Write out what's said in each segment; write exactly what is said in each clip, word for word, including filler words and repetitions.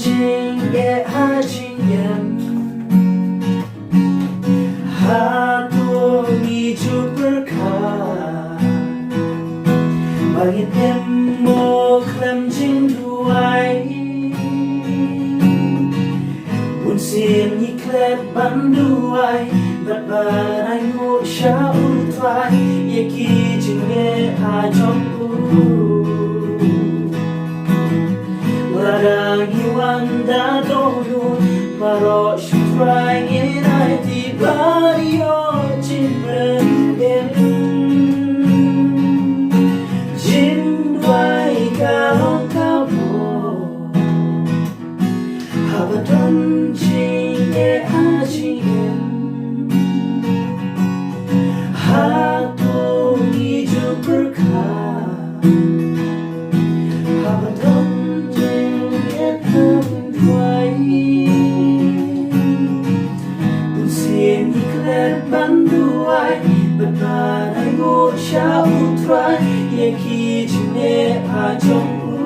Jingeh ha jingim, hato ngi ju pyrkhat ba ngin im mo khlem jingduwai? Bun sien ngi klet ban duwai bad ban ainguh sha U Trai ïa ki jingeh ha jong u. Lada ngi wan da dohnud baroh, sha U Trai ngin aiti ban ïoh jingpynim. Jingduwai ka long ka bor haba don jingeh ha jingim. Hato ngi ju pyrkhat haba don jingeh ha jingduwai? Bun sien ngi klet ban duwai bad ban ainguh sha U Trai ïa ki jingeh ha jong u.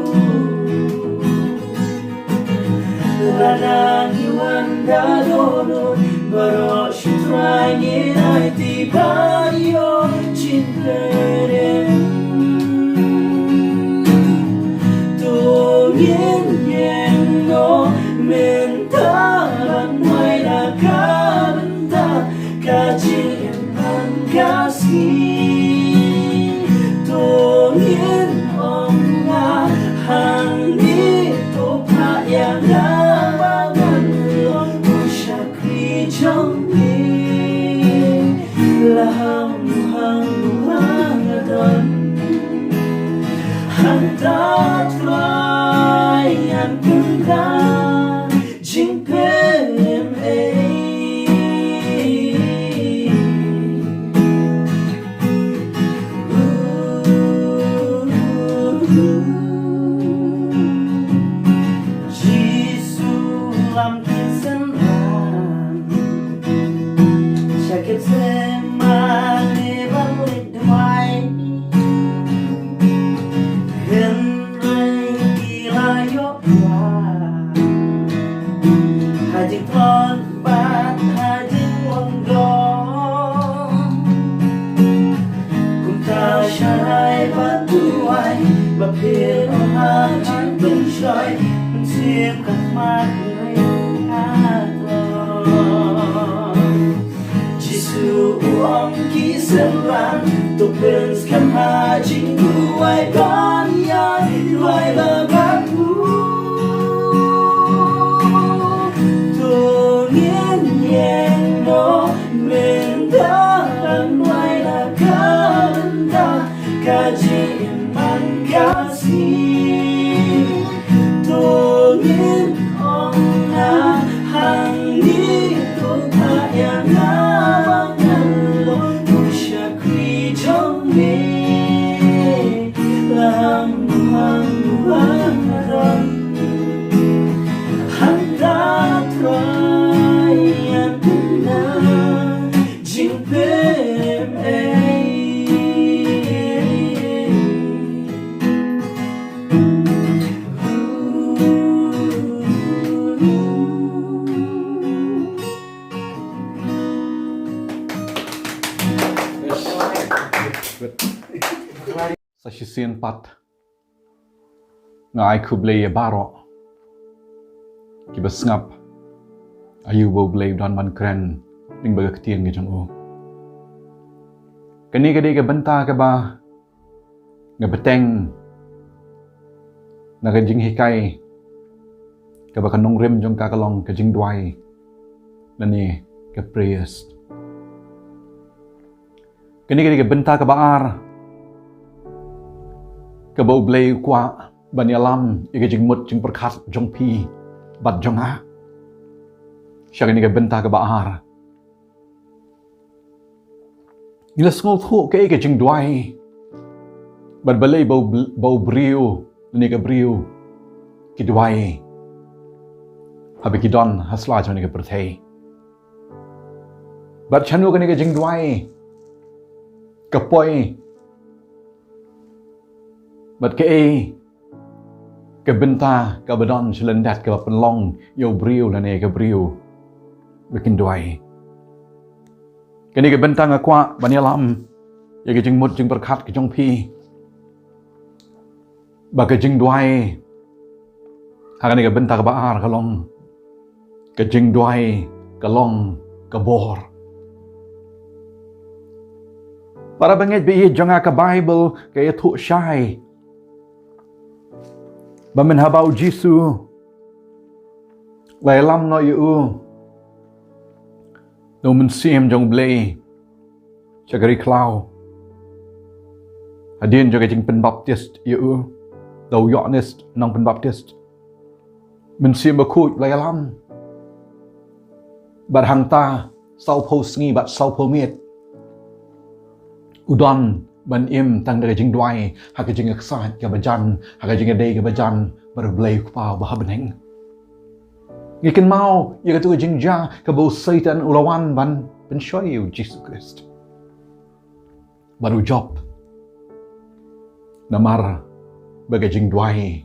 Lada ngi wan da dohnud baroh, sha U Trai ngin aiti ban ïoh jingpynim. To ngin ïeng noh mynta ban duwai na ka bynta ka jingim man ka sngi. To ngin ong, nga hangne, to phah ïa nga ba ngan long u shakri jong me. La hangno hangno ba nga don, hangta U Trai un pynda jingpynim ei. Jisu, lam ki synran sha ki syngkmen ban leit duwai. Hynrei ki la ïoh kwah ha jingtlot bad ha jingwang doh. Kumta sharai bad duwai ba phin ym hap jingpynshoi, mynsiem ka khmat. Jisu u ong ki synran, to pynskhem ha jingduwai ban ïaid duwai bad u. To ngin ïeng noh mynta ban duwai na ka bynta ka jingim man ka sngi. To ngin ong, nga hangne, to phah ïa nga ba ngan long u shakri jong me. La hangno hangno ba nga don, hangta U Trai un pynda jingpynim ei. Sa shisien pat, nga ai khublei ïa baroh kiba sngap aïu ba U Blei u don ban kren lyngba ka ktien ka jong u. Kane ka dei ka bynta kaba nga bteng na ka jinghikai kaba ka nongrim jong ka ka long ka jingduwai lane ka prayers. Kane ka dei ka bynta kaba ar kaba U Blei u kwah ban ïalam ïa ka jingmut jingpyrkhat jong phi bad jong nga. Sha kane ka bynta kaba ar, ngi la sngewthuh kaei ka jingduwai bad balei ba u bl-, ba u briew lane ka briew ki duwai haba ki don ha sla jong kane ka pyrthei. Bad shano kane ka jingduwai ka poi, bad kaei Ka bynta kaba don sha lyndet kaba pynlong ïa u briew lane ka briew ba kin duwai. Kane ka bynta nga kwah ban ïalam ïa ka jingmut jingpyrkhat ka jong phi ba ka jingduwai ha kane ka bynta kaba ar ka long ka jingduwai ka long ka bor. Para bangeit ba ïeit jong nga, ka Baibl ka ïathuh shai ba mynhaba u Jisu la ïalam noh ïa u da u Mynsiem jong U Blei sha ka ri khlaw, hadien jong ka jingpynbaptis ïa u da u Ïoannis Nongpynbaptis, Mynsiem Bakhuid la ïalam. Bad hangta sawphew sngi bad sawphew miet u don ban im tang da ka jingduwai ha ka jingïaksaid kaba jan, ha ka jingïadei kaba jan bad U Blei U Kpa uba ha bneng. Ngi kynmaw ïa katu ka jingjia kaba u Soitan u la wan ban pynshoi ïa u Jisu Khrist bad u jop. Namar ba ka jingduwai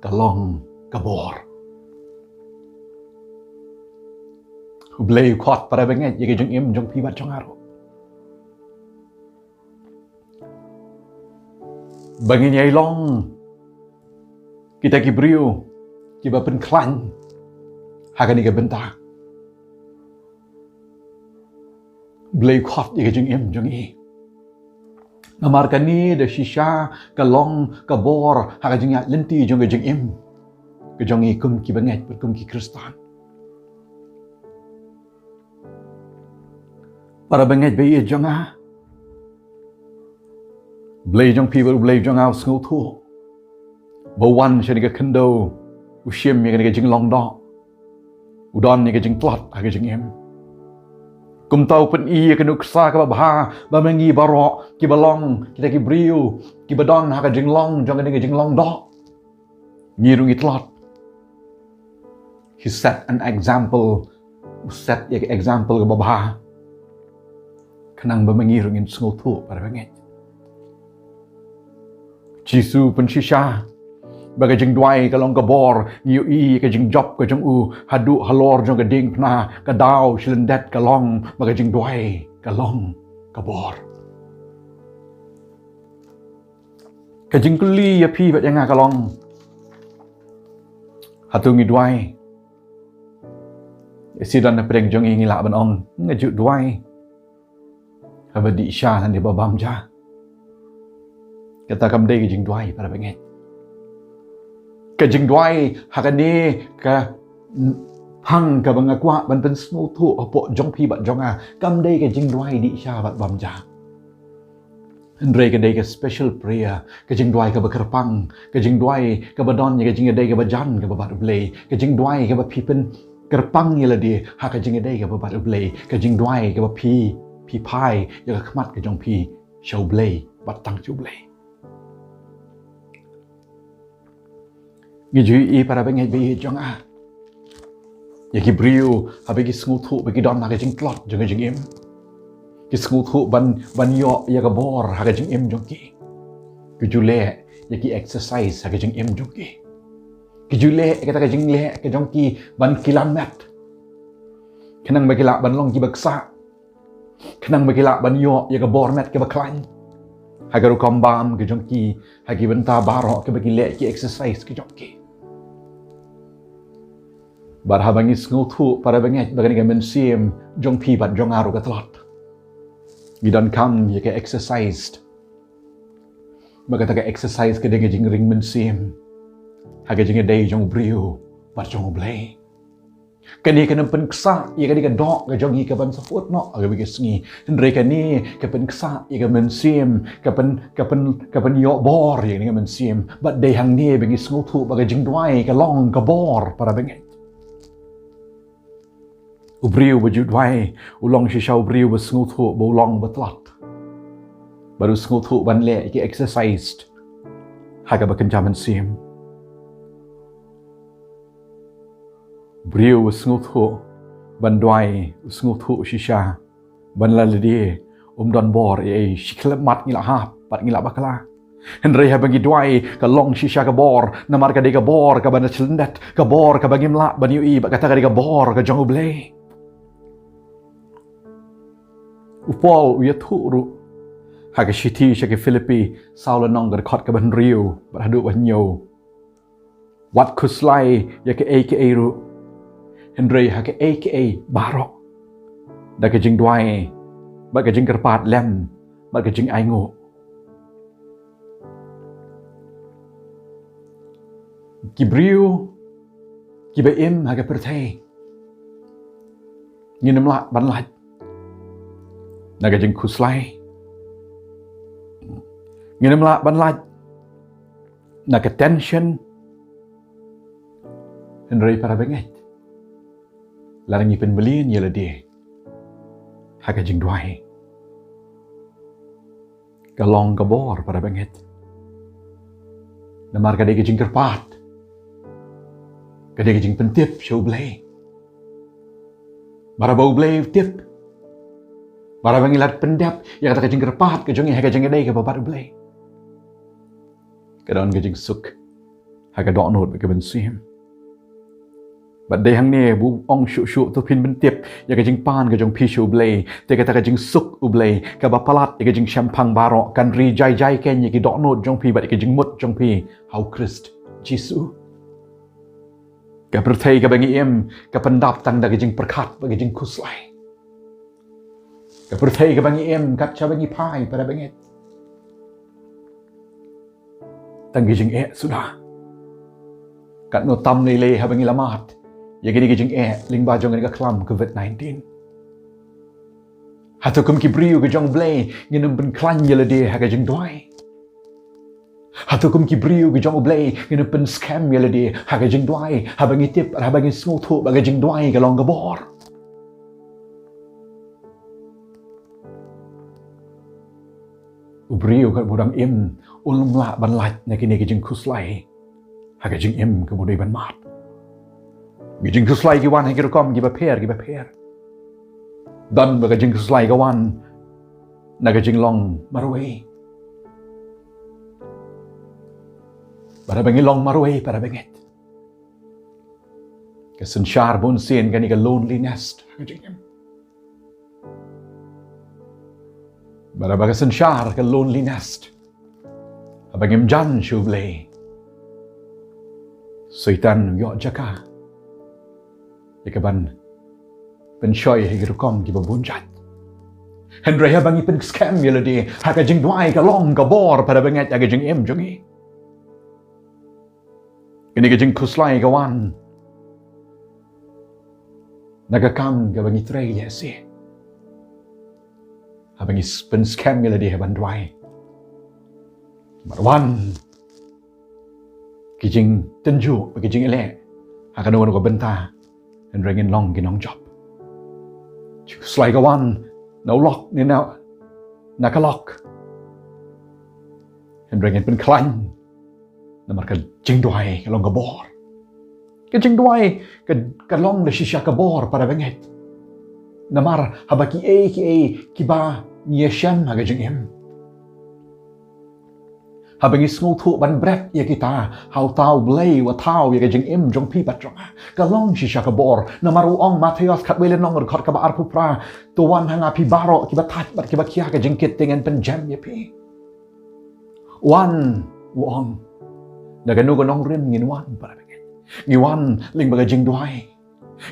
ka long ka bor. U Blei u khot, para bangeit, ïa ka jingim jong phi bad jong nga ruh ba ngin ïai long kita ki briew kiba pynkhlaiñ ha kane ka bynta. U Blei u khot ïa ka jingim jong ngi. Namar kane da shisha ka long ka bor ha ka jingïaid lynti jong ka jingim ka jong ngi kum ki bangeit bad kum ki Khristan. Para bangeit ba ïeit jong nga, U Blei jong phi bad U Blei jong nga u sngewthuh ba u wan sha kane ka khyndew, u shim ïa kane ka jinglong doh, u don ïa ka jingtlot ha ka jingim. Kumta u pyni ïa ka nuksa kaba bha ba ma ngi baroh kiba long kita ki briew kiba don ha ka jinglong jong kane ka jinglong doh, ngi ruh ngi tlot. He set an example. U set ïa ka example kaba bha khnang ba ma ngi ruh ngin sngewthuh, para bangeit. Jisu u pynshisha ba ka jingduwai ka long ka bor. Ngi ïohi ïa ka jingjop ka jong u haduh halor jong ka diengphna, ka daw sha lyndet ka long ba ka jingduwai ka long ka bor. Ka jingkylli ïa phi bad ïa nga ka long, hato ngi duwai? Shisha don na pdeng jong ngi ngi lah ban ong, nga ju duwai, haba dih sha lane ba bam ja. Kata kam dei ka jingduwai, para bangeit. Ka jingduwai ha kane ka phang kaba nga kwah ban pynsngewthuh hapoh jong phi bad jong nga, kam dei ka jingduwai dih sha bad bam ja. Hynrei ka dei ka special prayer, ka jingduwai kaba kyrpang, ka jingduwai kaba don ïa ka jingïadei kaba jan kaba bad U Blei, ka jingduwai kaba phi pynkyrpang ïa lade ha ka jingïadei kaba bad U Blei, ka jingduwai kaba phi, phi phai ïa ka khmat ka jong phi sha U Blei bad tang sha U Blei. Ngi ju ïohi, para bangeit ba ïeit jong nga, ïa ki briew haba ki sngewthuh ba ki don ha ka jingtlot jong ka jingim, ki sngewthuh ban, ban ïoh ïa ka bor ha ka jingim jong ki, ki ju leh ïa ki exercise ha ka jingim jong ki. Ki ju leh ïa kata ka jingleh ka jong ki ban kilan met, khnang ba ki lah ban long kiba ksah, khnang ba ki lah ban ïoh ïa ka bor met kaba khlaiñ ha ka rukom bam ka jong ki, ha ki bynta baroh kiba ki leh, ki exercise ka jong ki. Bad haba ngi sngewthuh, para bangeit, ba kane ka mynsiem jong phi bad jong nga ruh ka tlot, ngi donkam ïa ka exercise. Ba kata ka exercise ka dei ka jingring mynsiem ha ka jingïadei jong u briew bad jong U Blei. Kane kam pynksah ïa kane ka doh ka jong ngi kaban sa put noh ha kawei ka sngi. Hynrei kane ka pynksah ïa ka mynsiem, ka pyn, ka pyn, ka pynïoh bor ïa kane ka mynsiem. Bad dei hangne ba ngi sngewthuh ba ka jingduwai ka long ka bor, para bangeit. U briew ba ju duwai u long shisha u briew ba sngewthuh ba u long ba tlot, bad u sngewthuh ban leh ïa ki exercise ha kaba kynja mynsiem. Briew u sngewthuh ban duwai, u sngewthuh shisha ban la lade um don bor ei ei, shi khyllipmat ngi la hap bad ngi la bakla. Hynrei haba ngi duwai ka long shisha ka bor, namar ka dei ka bor kaba na shlyndet, ka bor kaba ngim lah ban ïohi, bad kata ka dei ka bor ka jong U Blei. U Paul u ïathuh ruh ha ka shithi sha ki Philippi saw lynnong, ka dkhot kaba hynriew bad haduh ba hynñiew. Wat khuslai ïa kaei kaei ruh, hynrei ha kaei kaei baroh, da ka jingduwai bad ka jingkyrpad lem bad ka jingainguh, ki briew kiba im ha ka pyrthei ngin ym lah ban lait na ka jingkhuslai, ngin ym lah ban lait na ka tension. Hynrei para bangeit, lada ngi pynmlien ïa lade ha ka jingduwai, ka long ka bor, para bangeit. Namar ka dei ka jingkyrpad, ka dei ka jingpyntip sha U Blei. Bad haba U Blei u tip, bad haba ngi la pyndep ïa kata ka jingkyrpad ka jong ngi ha ka jingïadei kaba bad U Blei, ka don ka jingsuk ha ka dohnud bad ka mynsiem. Bad dei hangne ba u ong shuh shuh, to phin pyntip ïa ka jingpan ka jong phi sha U Blei, te kata ka jingsuk U Blei kaba palat ïa ka jingshemphang baroh kan ri jai jai keiñ ïa ki dohnud jong phi bad ïa ka jingmut jong phi ha U Khrist Jisu. Ka pyrthei kaba ngi im ka pyndap tang da ka jingpyrkhat bad ka jingkhuslai. Ka pyrthei kaba ngi im, kat shaba ngi phai, para bangeit, tang ki jingeh suda. Katno tam lei lei haba ngi la mad ïa kine ki jingeh lyngba jong kane ka khlam covid nineteen. Hato kum ki briew ki jong U Blei ngin ym pynkhlaiñ ïa lade ha ka jingduwai? Hato kum ki briew ki jong U Blei ngin ym pynskhem ïa lade ha ka jingduwai, haba ngi tip, haba ngi sngewthuh ba ka jingduwai ka long ka bor? U briew katba u dang im, um lah ban lait na kine ki jingkhuslai ha ka jingim kaba u dei ban mad. Ki jingkhuslai ki wan ha ki rukom kiba pher kiba pher. Don ba ka jingkhuslai ka wan na ka jinglong marwei. Bad haba ngi long marwei, para bangeit, ka synshar bunsien kane ka loneliness ha ka jingim. Bad haba ka synshar ka loneliness, haba ngim jan sha U Blei, Soitan u ïoh jaka ïa kaban pynshoi ha ki rukom kiba bun jait. Hynrei haba ngi pynskhem ïa lade ha ka jingduwai, ka long ka bor, para bangeit, ha ka jingim jong ngi. Kane ka jingkhuslai ka wan na ka kam kaba ngi trei lehse. Haba ngi s-, pynskhem ïa lade ha ban duwai, bad wan ki jingtynjuh, ki jingïaleh ha kano kano ka bynta, hynrei ngin long ki nongjop. Jingkhuslai ka wan na u lok ne na, na ka lok, hynrei ngin pynkhlaiñ. Namar ka jingduwai ka long ka bor. Ka jingduwai ka, ka long da shisha ka bor, para bangeit. Namar haba kiei kiei kiba ngi ïashem ha ka jingim, haba ngi sngewthuh ban bret ïa kita ha uta U Blei uba thaw ïa ka jingim jong phi bad jong nga, ka long shisha ka bor. Namar u ong Mathaios khatwei lynnong, dkhot kaba arphew phra, to wan ha nga phi baroh kiba thait bad kiba khia ka jingkit, te ngan pynjem ïa phi. Wan, u ong. Na kano ka nongrim ngin wan, para bangeit? Ngi wan lyngba ka jingduwai.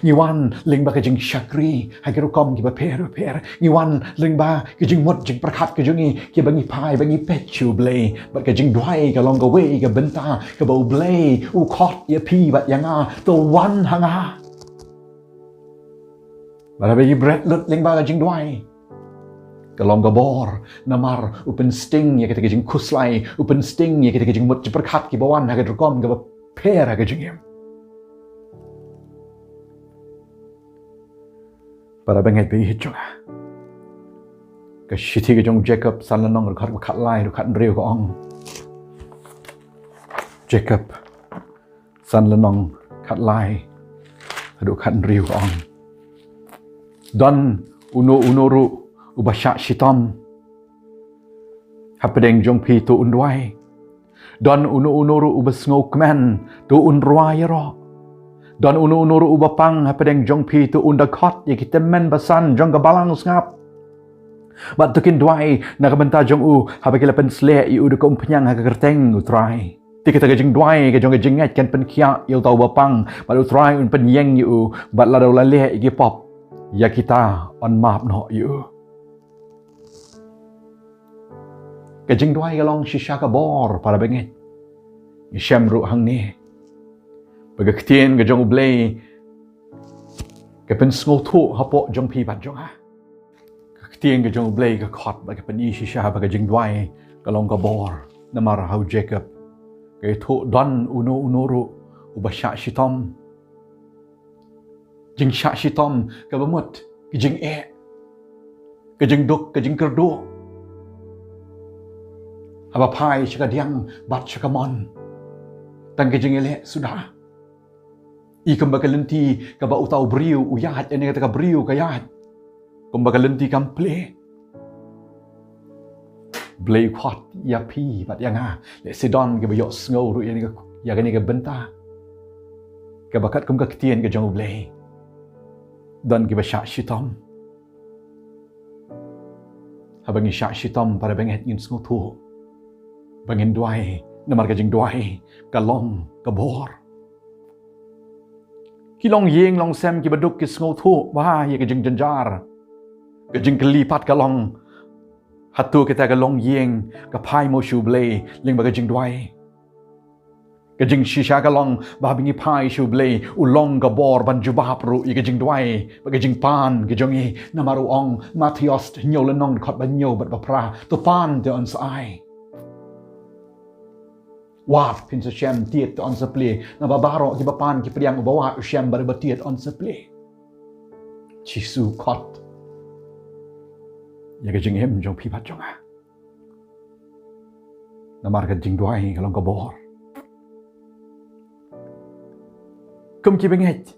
Ngi wan lyngba ka jingshakri ha ki rukom kiba pher pher. Ngi wan lyngba ka jingmut jingpyrkhat ka jong ngi, kiba ngi phai, ba ngi peit sha U Blei. Bad ka jingduwai ka long kawei ka bynta kaba U Blei u khot ïa phi bad ïa nga, to wan ha nga. Bad haba ngi bret lut lyngba ka jingduwai, ka long ka bor, namar u pynsting ïa kita ki jingkhuslai, u pynsting ïa kita ki jingmut jingpyrkhat kiba wan ha ka rukom kaba pher ha ka jingim. Para bangeit ba ïeit jong nga, ka shithi ka jong u Jakob, san lynnong, dkhot khatlai, dkhot hynriew ka ong. Jakob san lynnong, khatlai haduh khathynriew ka ong: Don uno uno ruh uba shah shitom hapdeng jong phi, to un duwai. Don uno uno ruh uba sngewkmen, to un rwai ïaroh. Don uno uno ruh uba pang hapdeng jong phi, to un da khot ïa ki tymmen basan jong ka balang sngap. Bad to kin duwai na ka bynta jong u, haba ki la pynsleh ïa u da ka umphniang ha ka kyrteng U Trai. Te kata ka jingduwai ka jong ka jingngeit kan pynkhiah ïa uta uba pang, bad U Trai un pynïeng ïa u, bad lada u la leh ïa ki pop, ïa kita yn map noh ïa u. Ka jingduwai ka long shisha ka bor, para bangeit. Ngi shem ruh hangne ba ka ktien ka jong U Blei ka pynsngewthuh hapoh jong phi bad jong nga. Ka ktien ka jong U Blei ka khot bad ka pyni shisha ba ka jingduwai ka long ka bor. Namar ha u Jakob ka ïathuh, don uno uno ruh uba shah shitom. Jingshah shitom kaba mut ka jingeh, ka jingduk, ka jingkyrduh. Haba phai sha ka diang bad sha ka mon, tang ka jingïaleh suda. I kumba ka lynti kaba uta u briew u ïaid, ïa kata ka briew ka ïaid. Kumba ka lynti kam plie. Blei khot ïa phi bad ïa nga. Lehse don kiba ïohsngew ruh ïa kane ka, ïa kane ka bynta. Kaba katkum ka ktien ka jong U Blei, don kiba shah shitom. Haba ngi shah shitom, para bangeit, ngin sngewthuh ba ngin duwai, namar ka jingduwai ka long ka bor. Ki longïing longsem kiba duk ki sngewthuh bha ïa ka jingjynjar. Ka jingkylli pat ka long, hato kita ki longïing ki phai mo sha U Blei lyngba ka jingduwai? Ka jingshisha ka long ba haba ngi phai sha U Blei, u long ka bor ban jubab ruh ïa ka jingduwai bad ka jingpan ka jong ngi. Namar u ong Mathaios hynñiew lynnong, dkhot ba hynñiew bad ba phra, to pan te yn sa ai. Wad, phin sa shem, tied te yn sa plie. Naba baroh kiba pan ki pdiang, uba wad u shem bad uba tied yn sa plie. Jisu khot ïa ka jingim jong phi bad jong nga. Namar ka jingduwai ka long ka bor. Kum ki bangeit,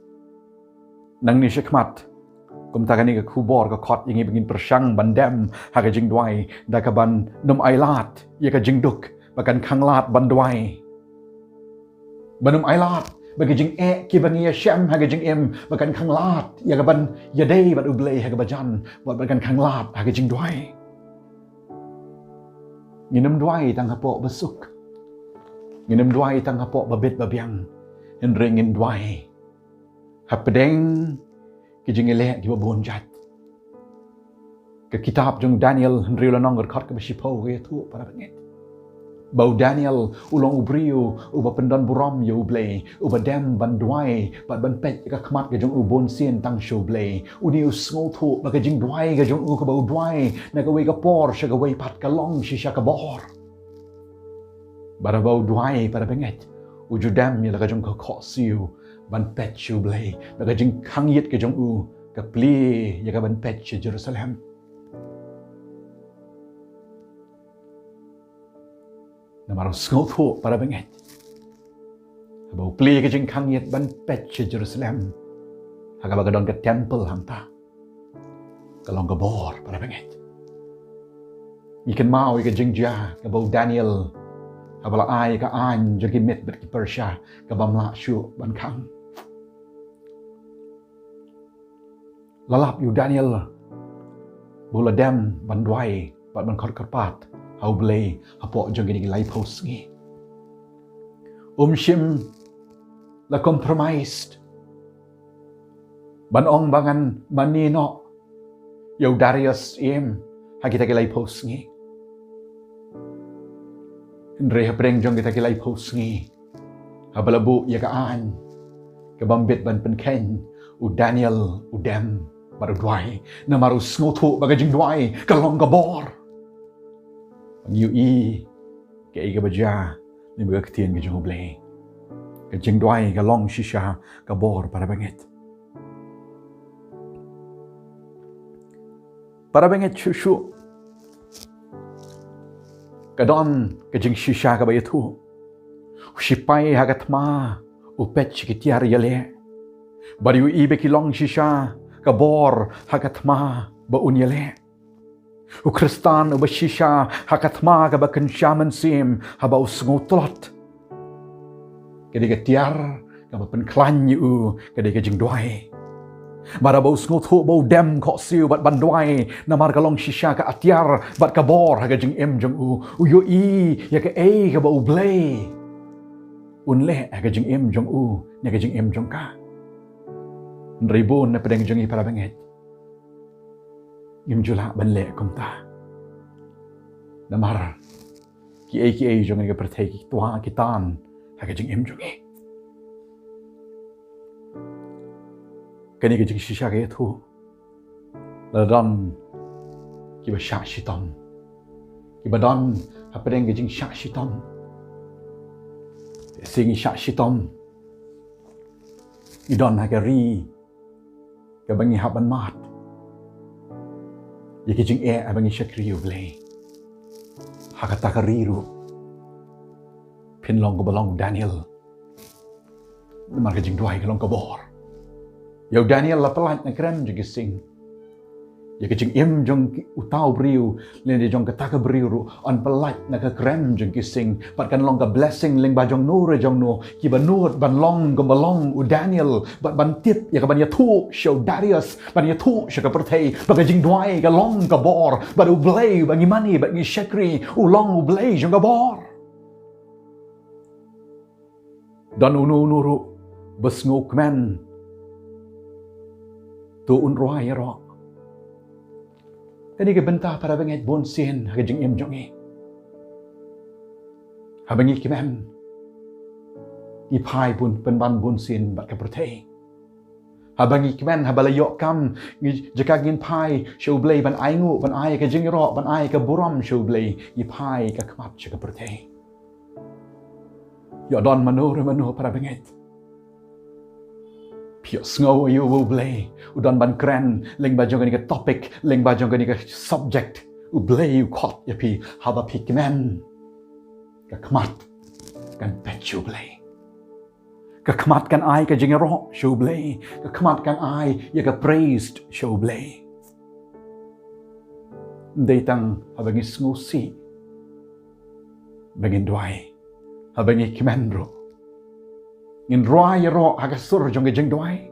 nangne shakhmat, kumta kane ka khubor ka khot ïa ngi ba ngin pyrshang ban dem ha ka jingduwai, da kaban nym ailad ïa ka jingduk ba kan khanglad ban duwai. Ban nym ailad ba ki jingeh kiba ngi ïashem ha ka jingim ba kan khanglad ïa kaban ïadei bad U Blei ha kaba jan, bad ba kan khanglad ha ka jingduwai. Ngin nym duwai tang hapoh ba suk. Ngin nym duwai tang hapoh ba bit ba biang. Hynrei ngin duwai hapdeng ki jingïaleh kiba bun jait. Ka kitab jong u Daniel hynriew lynnong, dkhot kaba shiphew ka ïathuh, para bangeit, ba u Daniel u long u briew uba pyndon burom ïa U Blei, uba dem ban duwai bad ban peit ïa ka khmat ka jong u bunsien tang sha U Blei. Une u sngewthuh ba ka jingduwai ka jong u kaba u duwai na kawei ka por sha kawei pat ka long shisha ka bor. Bad haba u duwai, para bangeit, u ju dem ïa la ka jong ka khohsiew ban peit sha U Blei, bad ka jingkhang ïit ka jong u ka plie ïa ka ban peit sha Jerusalem. Namar u sngewthuh, para bangeit, haba u plie ka jingkhang ïit ban peit sha Jerusalem, ha kaba ka don ka temple hangta, ka long ka bor, para bangeit. Ngi kynmaw ïa ka jingjia kaba u Daniel, haba la ai ka aiñ jong ki Mede bad ki Persia, ka bym lah shuh ban khang. La lap ïa u Daniel ba u la dem ban duwai bad ban khot kyrpad ha U Blei hapoh jong kine ki laiphew sngi. Um shym la compromised ban ong ba ngan mane noh ïa u Darius im ha kita ki laiphew sngi. Hynrei hapdeng jong kita ki laiphew sngi, haba la buh ïa ka aiñ ka bym bit ban pynkheiñ, u Daniel u dem bad u duwai, namar u sngewthuh ba ka jingduwai ka long ka bor. Ngi ïohi kaei kaba jia lyngba ka ktien ka jong U Blei. Ka jingduwai ka long shisha ka bor, para bangeit. Para bangeit, shuh shuh ka don ka jingshisha kaba ïathuh. U shipai ha ka thma u peit sha ki tiar ïaleh, bad u ïohi ba ki long shisha ka bor ha ka thma ba un ïaleh. U Khristan uba shisha ha ka thma kaba kynsha mynsiem, haba u sngew tlot, ka dei ka tiar kaba pynkhlaiñ ïa u, ka dei ka jingduwai. Bad haba u sngewthuh ba u dem khohsiew bad ban duwai, namar ka long shisha ka atiar bad ka bor ha ka jingim jong u, u ïohi ïa kaei kaba U Blei un leh ha ka jingim jong u ne ka jingim jong ka. Hynrei bun na pdeng jong ngi, para bangeit, ngim ju lah ban leh kumta. Namar kiei kiei jong ngi ka pyrthei ki twa ki tan ha ka jingim jong ngi. Kane ka jingshisha ka ïathuh, la don kiba shah shitom, kiba don ha pdeng ka jingshah shitom. Te shisha ngi shah shitom, ngi don ha ka ri kaba ngi hap ban mad ïa ki jingeh haba ngi shakri ïa U Blei. Ha kata ka ri ruh phin long kaba long u Daniel, namar ka jingduwai ka long ka bor. Ïa u Daniel la pyllait na krem jong ki sing. Ïa ka jingim jong ki, uta u briew, lane jong kata ka briew ruh, yn pyllait na ka krem jong ki sing. Bad kan long ka blessing lyngba jong no re jong no, kiba nud ban long kumba long u Daniel, bad ban tip ïa ka, ban ïathuh sha u Darius, ban ïathuh sha ka pyrthei ba ka jingduwai ka long ka bor, bad U Blei ba ngi mane bad ngi shakri u long U Blei jong ka bor. Don uno uno ruh ba sngewkmen, to un rwai ïaroh. Kane ka bynta, para bangeit, bunsien ha ka jingim jong ngi, haba ngi kmen, ngi phai bun, pynban bunsien bad ka pyrthei. Haba ngi kmen, haba la ïoh kam, ngi, jaka ngin phai sha U Blei ban ainguh, ban ai ka jingïaroh, ban ai ka burom sha U Blei, ngi phai ka khmat sha ka pyrthei. Ïoh don mano re mano, para bangeit, phi ïohsngew ïa U Blei u don ban kren lyngba jong kane ka topic, lyngba jong kane ka subject. U Blei u khot ïa phi, haba phi kmen, ka khmat kan peit sha U Blei. Ka khmat kan ai ka jingïaroh sha U Blei. Ka khmat kan ai ïa ka praise sha U Blei. Ym dei tang haba ngi sngewsih ba ngin duwai, haba ngi kmen ruh ngin rwai ïaroh ha ka sur jong ka jingduwai.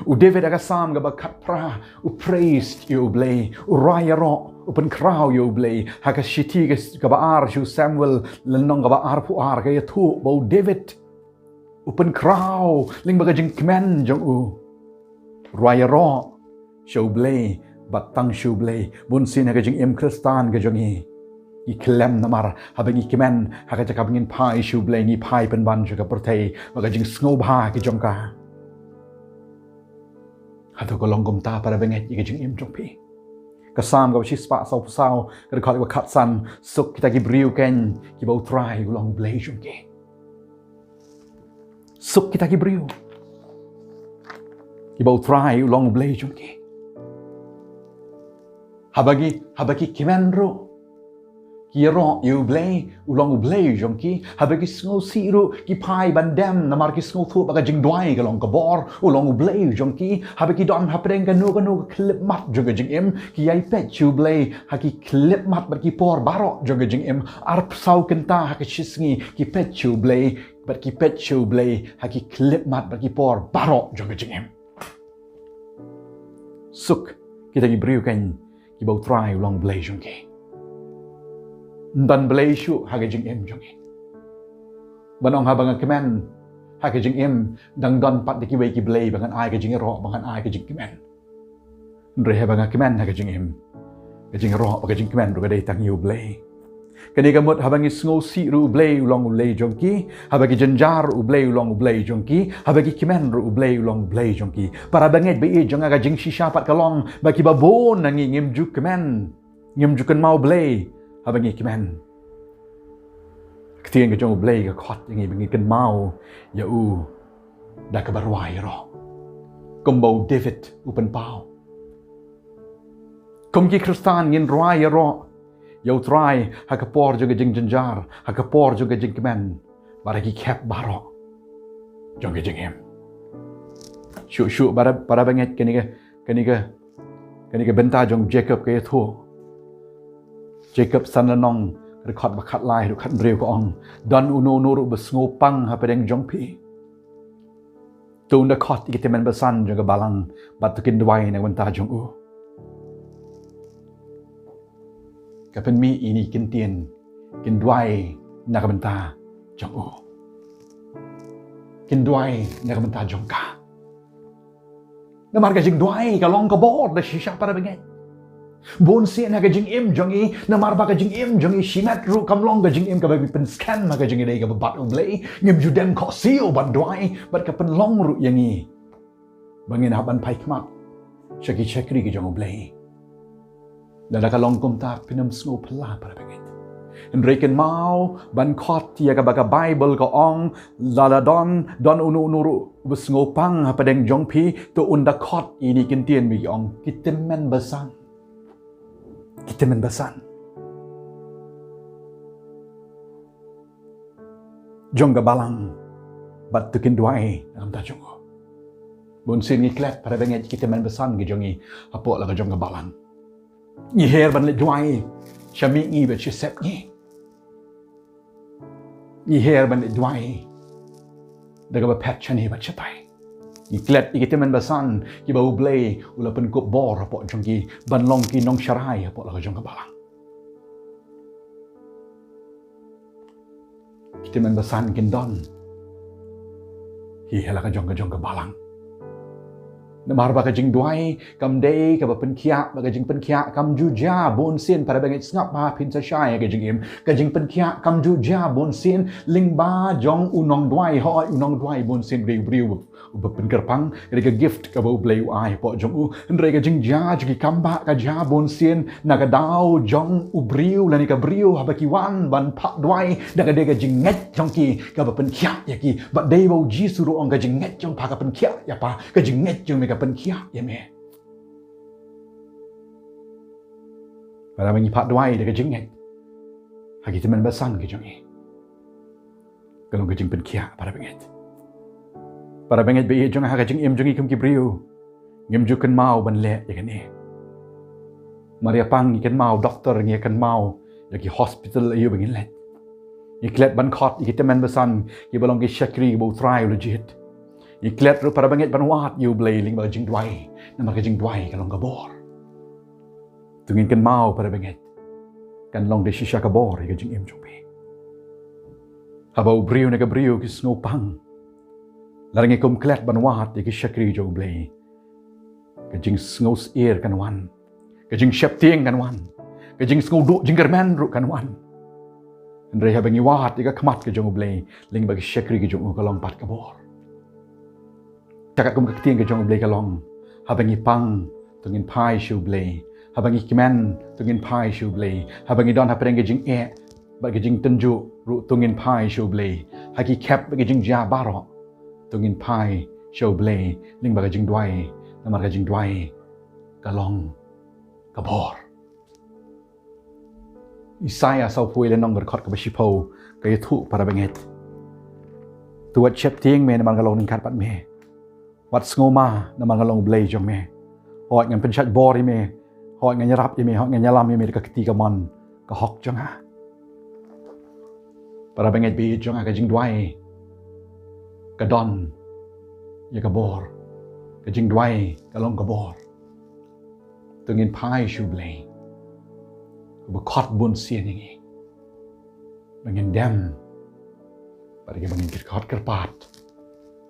U David ha ka Salm kaba khatphra, u praise ïa U Blei, u rwai ïaroh, u pynkhraw ïa U Blei. Ha ka shithi ka, kaba ar sha u Samuel, lynnong kaba arphew ar, ka ïathuh ba u David u pynkhraw lyngba ka jingkmen jong u. Rwai ïaroh sha U Blei, bad tang sha U Blei. Bunsien ha ka jingim Khristan ka jong ngi, ngi khlem namar haba ngi kmen, ha ka jaka ba ngin phai sha U Blei, ngi phai pynban sha ka pyrthei bad ka jingsngewbha ka jong ka. Hato ka long kumta, para bangeit, ïa ka jingim jong phi? Ka Salm kaba shispah sawphew saw, ka dkhot kaba khatsan: Suk kita ki briew keiñ kiba U Trai u long U Blei jong ki. Suk kita ki briew kiba U Trai u long U Blei jong ki. Haba ki, haba ki kmen ruh, ki ïaroh ïa U Blei, u long U Blei jong ki. Haba ki sngewsih ruh, ki phai ban dem, namar ki sngewthuh ba ka jingduwai ka long ka bor, u long U Blei jong ki. Haba ki don hapdeng kano kano ka khyllipmat jong ka jingim, ki ïai peit sha U Blei ha ki khyllipmat bad ki por baroh jong ka jingim. Arphew saw kynta ha ka shisngi ki peit sha U Blei, bad ki peit sha U Blei ha ki khyllipmat bad ki por baroh jong ka jingim. Suk kita ki briew keiñ kiba U Trai u long U Blei jong ki. Ym don blei shuh ha ka jingim jong ngi. Ban ong haba nga kmen ha ka jingim, dang don pat da kiwei ki blei ba ngan ai ka jingïaroh, ba ngan ai ka jingkmen. Hynrei haba nga kmen ha ka jingim, ka jingïaroh bad ka jingkmen ruh ka dei tang ïa U Blei. Kane ka mut, haba ngi sngewsih ruh, U Blei u long U Blei jong ki. Haba ki jynjar, U Blei u long U Blei jong ki. Haba ki kmen ruh, U Blei u long U Blei jong ki. Para bangeit ba ïeit jong nga, ka jingshisha pat ka long ba kiba bun na ngi ngim ju kmen, ngim ju kynmaw Blei haba ngi kmen. Ka ktien ka jong U Blei ka khot ïa ngi ba ngin kynmaw ïa U da kaba rwai ïaroh, kumba u David u pynpaw. Kum ki Khristan, ngin rwai ïaroh ïa U Trai ha ka por jong ka jingjynjar, ha ka por jong ka jingkmen, bad ha ki khep baroh jong ka jingim. Shuh shuh, para, para bangeit, kane ka, kane ka, kane ka bynta jong u Jakob ka ïathuh Jakob san lynnong, ka dkhot ba khatlai haduh khathynriew ka ong, don uno uno ruh ba sngewpang hapdeng jong phi, to un da khot ïa ki tymmen basan jong ka balang bad to kin duwai na ka bynta jong u. Ka pynmih ïa kine ki ktien, kin duwai na ka bynta jong u. Kin duwai na ka bynta jong ka. Namar ka jingduwai ka long ka bor da shisha, para bangeit. Bun sien ha ka jingim jong ngi, namar ba ka jingim jong ngi shimet ruh kam long ka jingim kaba pynskhem ha ka jingïadei kaba bad U Blei, ngim ju dem khohsiew ban duwai, bad ka pynlong ruh ïa ngi ba ngin hap ban phai khmat sha ki shakri ki jong U Blei. Lada ka long kumta, phin ym sngew phylla, para bangeit. Hynrei kynmaw ban khot ïa kaba ka Baibl ka ong, lada don, don uno uno ruh ba sngewpang hapdeng jong phi, to un da khot ïa kine ki ktien ba ki ong, ki tymmen basan. Ki tymmen basan jong ka balang bad to kin duwai na ka bynta jong u. Bun sien ngi klet, para bangeit, ki tymmen basan ki jong ngi hapoh la ka jong ka balang. Ngi her ban leit duwai sha mihngi bad sha sepngi. Ngi her ban leit duwai da kaba phet shane bad shatai. Ngi klet ïa ki tymmen basan kiba U Blei u la pynkup bor hapoh jong ki ban long ki nongsharai hapoh la ka jong ka balang. Ki tymmen basan kin don hi ha la ka jong ka jong ka balang. Namar ba ka jingduwai kam dei kaba pynkhiah, ba ka jingpynkhiah kam ju jia bun sien, para bangeit, sngap ba phin sa shai ha ka jingim. Ka jingpynkhiah kam ju jia bun sien lyngba jong u nongduwai. Hooid, u nongduwai bun sien u dei u briew uba pynkyrpang, ka dei ka gift kaba U Blei u ai hapoh jong u. Hynrei ka jingjia jong ki kam ba ka jia bun sien na ka daw jong u briew lane ka briew haba ki wan ban phah duwai, da ka dei ka jingngeit jong ki kaba pynkhiah ïa ki. Bad dei ba U Jisu ruh u ong, ka jingngeit jong pha ka pynkhiah ïa pha, ka jingngeit jong me ka pynkhiah ïa me. Lada ngi phah duwai da ka jingngeit ha ki tymmen basan ki jong ngi, ka long ka jingpynkhiah, para bangeit. Para bangeit, ba ïeit jong nga, ha ka jingim jong ngi kum ki briew, ngim ju kynmaw ban leh ïa kane. Mar ïa pang ngi kynmaw doktor, ngi kynmaw ïa ki hospital ïa ba ngin leit. Ngi klet ban khot ïa ki tymmen basan kiba long ki shakri ba U Trai u la jied. Ngi klet ruh, para bangeit, ban wad ïa U Blei lyngba ka jingduwai, namar ka jingduwai ka long ka bor. To ngin kynmaw, para bangeit, kan long da shisha ka bor ïa ka jingim jong phi. Haba u briew ne ka briew ki sngewpang, lada ngi kum klet ban wad ïa ki shakri jong U Blei, ka jingsngewsyier kan wan, ka jingsheptieng kan wan, ka jingsngewduh jingkyrmen ruh kan wan. Hynrei haba ngi wad ïa ka khmat ka jong U Blei lyngba ki shakri ki jong u, ka long pat ka bor. Te katkum ka ktien ka jong U Blei ka long, haba ngi pang, to ngin phai sha U Blei. Haba ngi kmen, to ngin phai sha U Blei. Haba ngi don hapdeng ka jingeh bad ka jingtynjuh ruh, to ngin phai sha U Blei. Ha ki khep bad ka jingjia baroh, to ngin phai sha U Blei lyngba ka jingduwai, namar ka jingduwai ka long ka bor. Isaïah sawphew lynnong, ka dkhot kaba shiphew, ka ïathuh, para bangeit. To wat sheptieng me namar nga long ryngkat bad me. Wat sngewma namar nga long U Blei jong me. Hooid, ngan pynshait bor ïa me. Hooid, ngan ïarap ïa me. Hooid, ngan ïalam ïa me da ka kti kamon ka hok jong nga. Para bangeit, ba ïeit jong nga, ka jingduwai ka don ïa ka bor. Ka jingduwai ka long ka bor. To ngin phai sha U Blei, uba khot bun sien ïa ngi, ba ngin dem bad ïa ba ngin khot kyrpad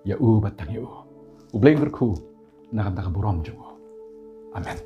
ïa u bad tang ïa u. U Blei un kyrkhu na ka bynta ka burom jong u. Amen.